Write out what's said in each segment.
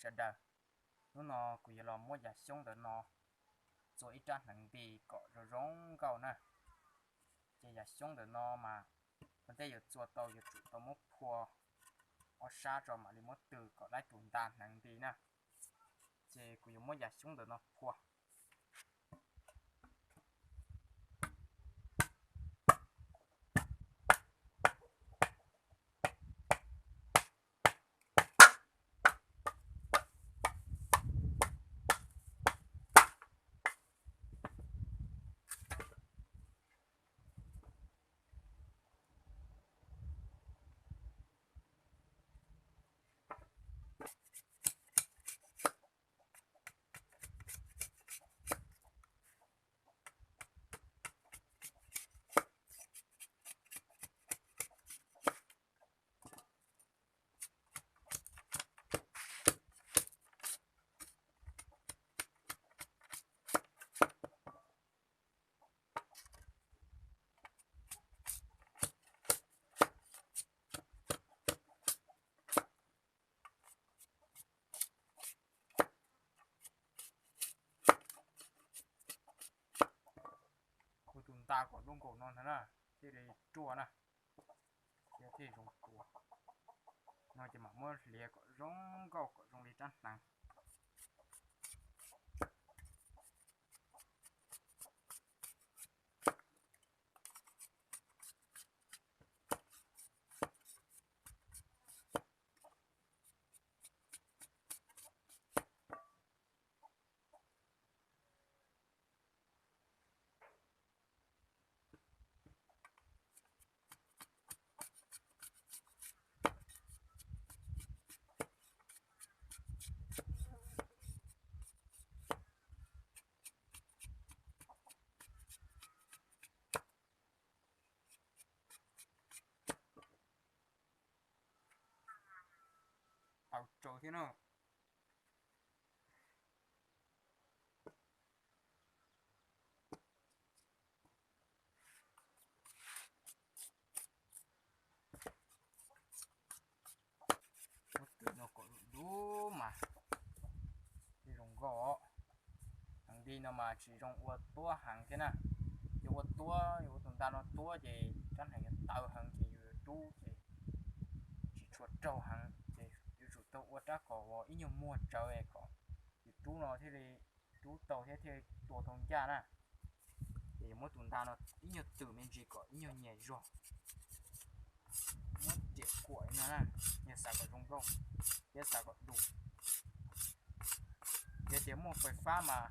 sawv daws. Hnub no kuv yuav los muab yav xyoob ntawm no txua ib rab hneev nti kom zoo zoo nkauj na. Ces yav xyoob ntawm no mas ua ntej yuav txua tau yuav tsum tau muab phua ob sab tso mam li muab tws kom laib tus nta hneev nti na. Ces kuv yuav muab yav xyoob ntawm no phua. Khu tus nta kom zoo nkaus no ntag na, thiaj li ruaj na, thiaj zoo tua. No ces mam muab hliav kom zoo nkauj kom zoo li rab hneev. Tau tsau thiab no. Muab tws no kom dub mas thiaj zoo nkauj. Hneev nti no mas tsis zoo ua tuab heev thiab na. Yog ua tuab, yog ua tus nta no tuab ces rab hneev yuav tawv heev ces yus yuav rub ces tsis tshua raug heev ces yuav tsum tau ua rab kom uas ib nyuag muag tsawv kom yus rub no thiaj li rub tau thiab thiaj tua tau ncaj na. Ces yuav muab tus nta no ib nyuag twm me ntsis kom ib nyuag nyias zog. Muab riam kuam li no na, yog xav kom zoo nkauj thiab xav kom du. Yog tias muaj fais fab mas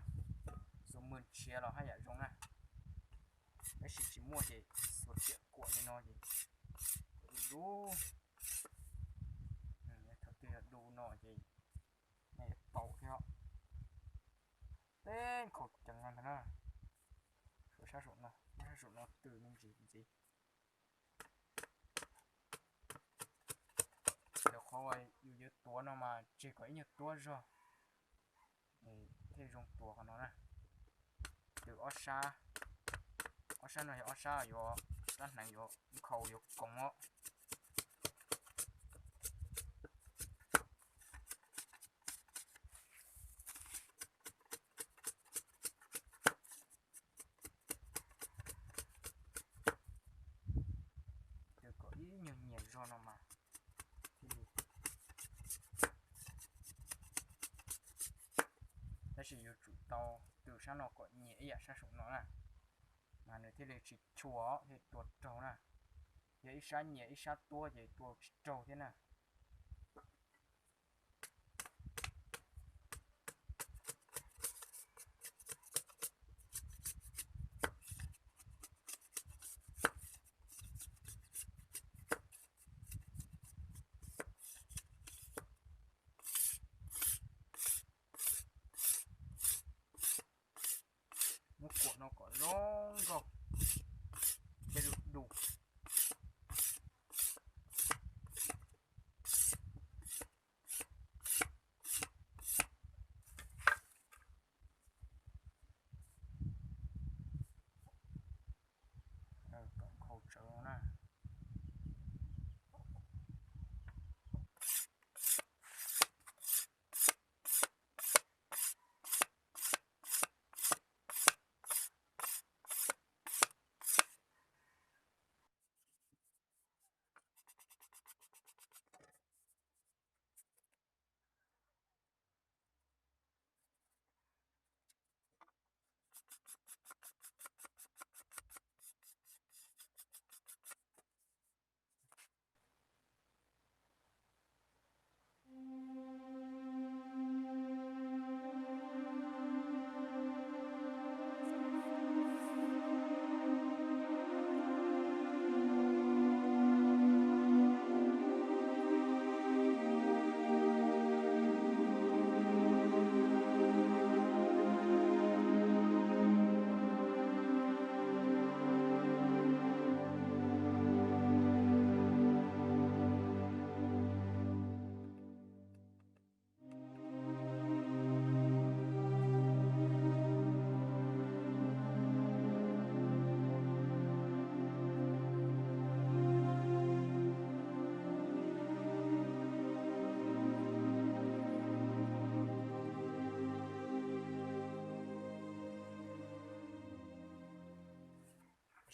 xuas mws nrhiav los haj yam zoo na. Tab sis tsis muaj ces xuas riam kuam li no ces du du. Thaum twg yog du no ces nej yuav tau thiab. Teb nkhaus ceev no ntag na. Suav sab saum no, sab saum no tws me ntsis ntxiv. Lawv qhov uas yus yuav tuav no mas tseg kom ib nyuag tuab zog thiaj zoo tuav qhov no na. Tws ob sab, ob sab no yog ob sab yuav rab hneev yuav nkhaus yuav koov os. Tws kom ib nyuag nyias zog no mas thiaj li. Tab sis yuav tsum tau tws sab no kom nyias ib yam sab saum no na, mas nws thiaj li tsis tshua thiaj tua raug na. Yog ib sab nyias ib sab tuab ces tua tsis raug thiab na. Muab kuam no kom zoo nkauj thiab du du.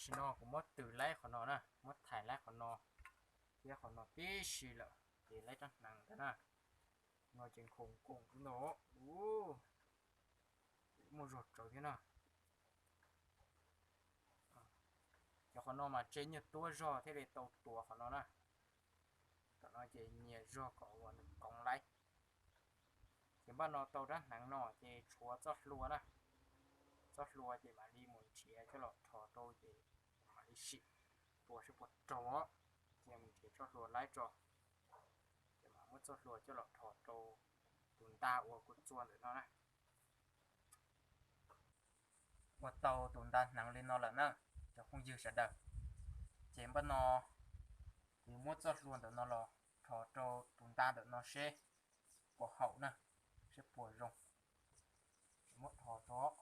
Tam sim no kuv muab tws laib qhov no na, muab thaij laib qhov no thiab qhov no tib si lawm ces laib rab hneev ntawd na. No ces nkhaus nkoos ntau, muaj zog tsawv thiab na. Cov qhov no mas tseem nyuag tuab zog thiaj li tau tuav qhov no na. Tam no ces nyias zog kom uas nws koov laib. Ces npaj no tau rab hneev no ces tshuav txoj hlua na. Txoj hlua ces mam li mus nrhiav coj los rho rau ces mam li sim tua seb puas raug os. Ces mus nrhiav txoj hlua laib tso, ces mam muab txoj hlua coj los rho rau tus nta uas kuv txua ntawm no na. Ua tau tus nta hneev li no lawm na cov phooj ywg sawv daws. Ces npaj no kuv yuav muab txoj hlua ntawm no los rho rau tus nta ntawm no seb puas haum na, seb puas zoo. Muab rho rau.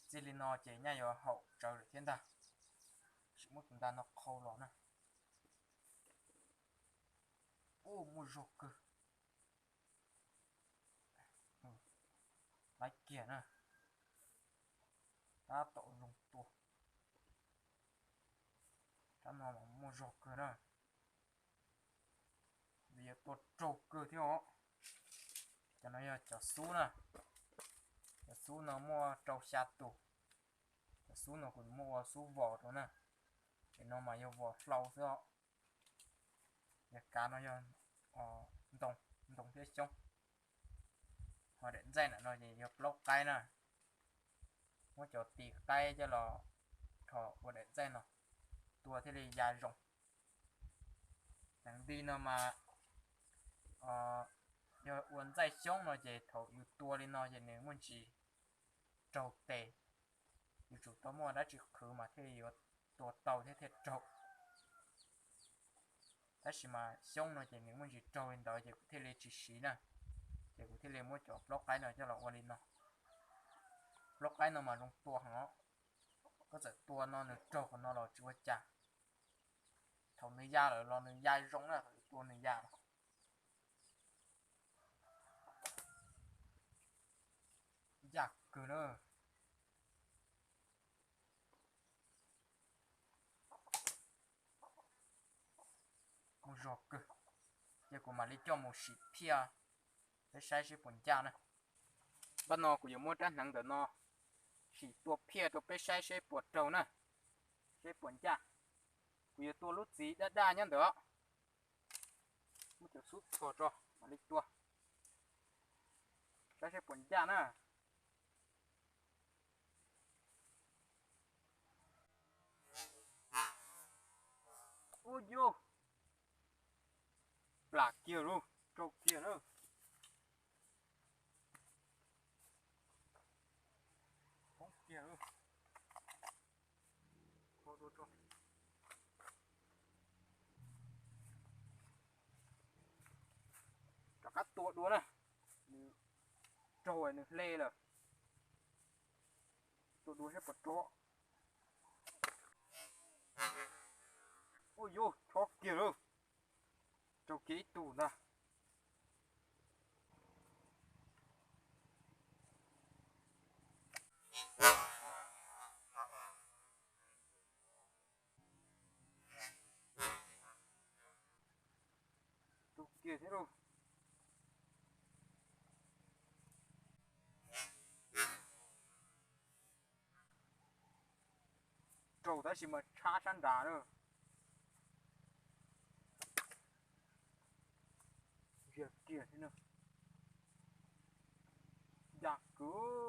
Txij li no ces nyaj yuav haum tsawv lawm thiab ntag. Sim muab tus nta no qhau los na. Ub, muaj zog kawg. Laib kiag na. Tab tom zoo tua. Rab no mas muaj zog kawg na. Yuav tua raug kawg thiab os. Cov no yog cov xub na. Cov xub no muaj rau xya tus. Cov xub no kuv muab ua xub vos rau na. Ces no mas yog vos hlau xwb os. Yog kav no yog ntoo, ntoo thiab xyoob. Ho daim ntxaij ntawm no ces yog plaub qaib na. Muab cov tis qaib coj los rho ua daim ntxaij no, tua thiaj li ya zoo. Hneev nti no mas yog ua ntxaij xyoob no ces thaum yus tua li no ces nws muaj ntsis raug tes. Yuav tsum tau muaj dab tsi qhwv mas thiaj li yuav tua tau thiab thiaj raug. Tab sis mas xyoob no ces nws muaj ntsis raug li ntawd ces kuv thiaj li tsis siv na. Ces kuv thiaj li muab cov plaub qaib no coj los ua li no. Plaub qaib no mas zoo tua heev os. Koj txawm tua no nws raug qhov no los tsis ua cas. Thaum nws ya lawm los nws ya zoo na, thaum tua nws ya. Yaj kawg na. Muaj zog kawg. Ces kuv mam li coj mus sim phiaj peb saib seb puas ncaj na. Npaj no kuv yuav muab rab hneev ntawm no sim tua phiaj rau peb saib seb puas raug na, seb puas ncaj. Kuv yuav tua lub txiv daj daj nyob ntawd. Muab cov xub txhos tso mam li tua, saib seb puas ncaj na. Ub yus, plam kiag lauj, raug kiag na. Poob kiag lauj. Rov qab tua dua na, nws raug nws hle lawm. Tua dua saib puas raug. Ub yus, chob kiag lauj, raug kiag ib tug ntag. Raug kiag thiab lauj. Raug tab sis mas tshab sab nrad na. Ziag kiag thiab na. Ncaj kawg.